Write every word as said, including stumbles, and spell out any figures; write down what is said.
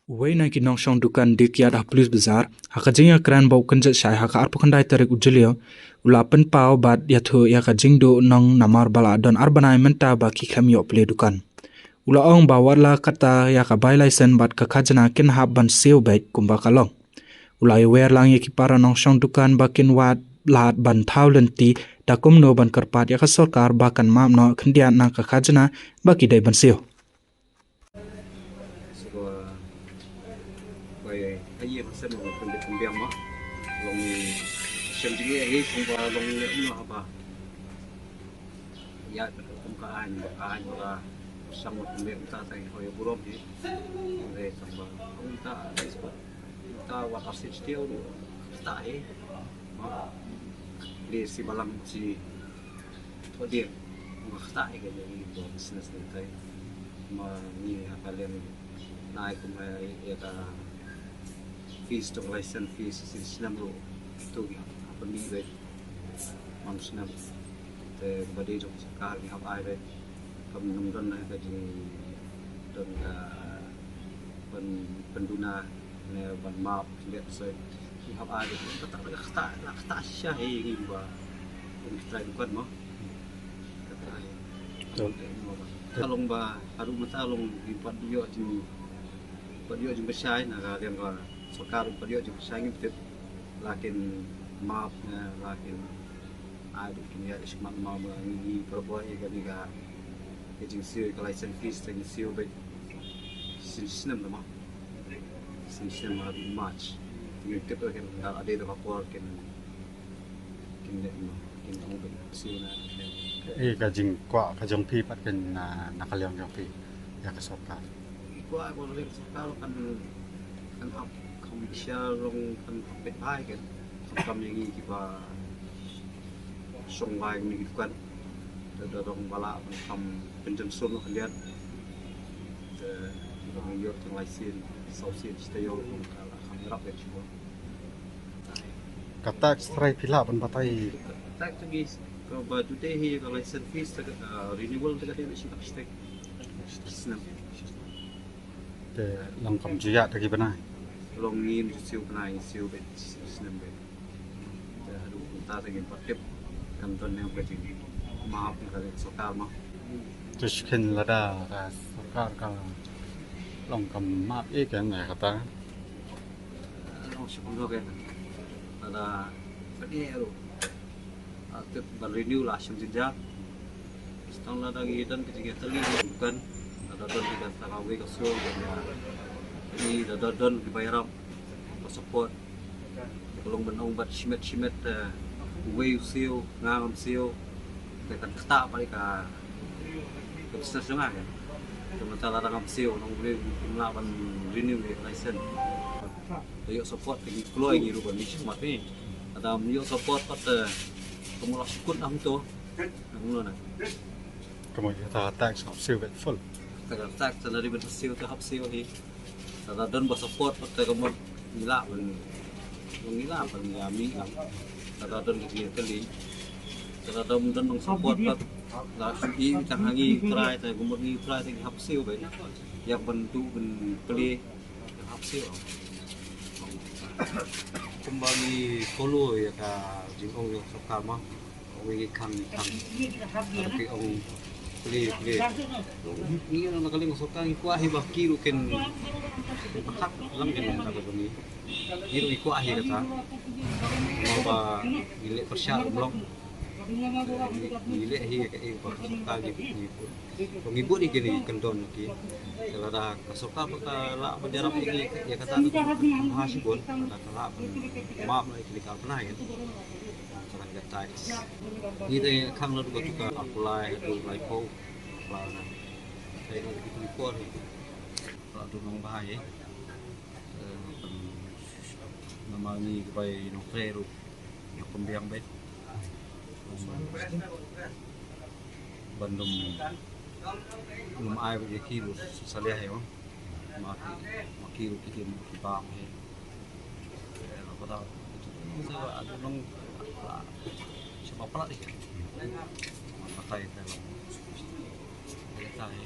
Uwei na ki nongshong dukan dih kiad ha Police Bazar, ha ka jingïakren bad u kynjat shai ha ka arphew khyndai tarik u Jylliew, u la pynpaw bad ïathuh ïa ka jingduh nong namar ba la don ar bnai mynta ba ki khlem ïoh plie dukan. U la ong ba wat la katta ïa ka bai license bad ka khajna kin hap ban siew beit kumba ka long. U la ïawer lang ïa ki para nongshong dukan ba kin wad lad ban thaw lynti da kumno ban kyrpad ïa ka sorkar ba kan map noh khyndiat na ka khajna ba ki dei ban siew. Shuwa bai aye ka sem long pynbit pynbiang ma. Long sem jingeh hi kumba long ne ma haba. Ïa kum ka aiñ ba ka aiñ ba ka sang ba pynbiang ta ta ho ïa burom hi. Re sang ba kum ta ai spa. Ta wa ta sit still ta hi. Ma. Li si balang si. Thoh dieng, nga ktah ïa ka jong ngi ba business ne tai. Ma ngi ha ka liang nai kumba ïa ka fees jong license fees shi snem ruh. To ngi hap pynmih beit. Mang snem. Te ba dei jong sorkar ngi hap ai beit. Kam nang don na ka jingdon ka pyn pynduna ne ban map. Ngi hap ai beit. Ka ktah, ka ktah, ka ktah shisha hi ngi ba. Ngi ktah dukan mo. Ka ktah hi. Ka long ba haduh mynta long ngi pat ïoh jing pat ïoh jingpynshai na ka liang ka sorkar pat ïoh jingpynshai ngi tip. Lakin map ne lakin ai dei kin ïa smat ma ma ngi ngi para bor ïa kane ka ka jingsiew ka license fees te ngi siew beit. Shisnem da ma. Shisnem ha March. Ngi tip kin da ade da ka por kin kin de ma kin ong beit siew na. Eh, ka jingkwah ka jong phi pat kan na, na ka liang jong phi ïa ka sorkar. Kwah ka liang sorkar kan kan hap kam bishar long kan hap beit bai kan. Kam kam ïa ngi kiba shong lai ngi dukan. Da da dong ba lah ban kam pynjemsum noh khyndiat. Da dong ïoh tang lai sien, saw sien shi taïew dong ka lah kam ïarap beit shuwa. Ka tax trai phi lah ban batai. Tax tu ngi ka ba tu te hi ka license fees ta ka, ah, renewal ta ka dei shi tax. Snem. Te long kam ju ïa ta ki bnai. Long ngim ju siew bnai, siew beit snem beit. Te haduh mynta te ngim pat tip kan don ne ka jing map ne ka sorkar ma. Te shu khein lada ka sorkar ka long kam map ïa kan ne kata. Long shu kumno kan. Lada ka dei ruh. Ah, tip ban renew la shim jynjar. Stang lada ngi don ka jingïatylli ngi dukan. Lada don ki don ta kawei ka shuh ban ïa. Ngi lada don ki ba ïarap. Ba support. Ka long ban ong bad shimet shimet, eh, uwei u siew, nga ngam siew. Te kan ktah bad ka, ka business jong nga kan. Te mynta lada ngam siew, nong uwei kim lah ban renew ïa ka license. Te ïoh support te ngi kloi ngi ruh ban mih shakhmat ni. Lada ym ïoh support pat, eh, ka mut la shu kut na hangto. Na kumno na. Ka mut ïa ta tax hap siew beit full. Ta ka tax ta la dei ban siew ta hap siew hi. Lada don ba support pat ta ka mut ngi lah ban ngi lah ban ïa mih. Lada don ki kali. Lada don don ban support pat la shu i tang ha ngi trai ta ka mut ngi trai ta ngi hap siew beit. Ïa ban tu ban plie. Kumba ngi follow ïa ka jingong jong sorkar ma. Ong ngi khang ngi khang. Ki ong plie plie. Ngi na ka liang sorkar ngi kwah hi ba ki ruh kin pathak lang kin na ka ni. Ngi ruh ngi kwah hi kata. Mo ba ngi leh pyrshah ruh long. Ngi leh hi ka e ba ka sorkar ngi ngi put. Ko ngi bud ïa kine ki kyndon ki. Te lada ka sorkar ba ka lah ban ïarap ïa ngi ïa kata ka ha shibun lada ka lah ban map na ïa kine ki ar bnai. Ka lah ka tax. Ngi te khang lada ka tu ka ar phew lai haduh laiphew. Ba na. Te na ki tu por hi. Ka lah tu nong bha hi. Namar ngi ki bai nongtrei ruh ïa pynbiang beit. Ban dum dum ai beit ïa ki ruh sa liah ïa ma ki ma ki ruh ki tim ki bam hi. Ka da sa adu nong la sa ba pala ïa ma patai ka long. Ïa ta hi.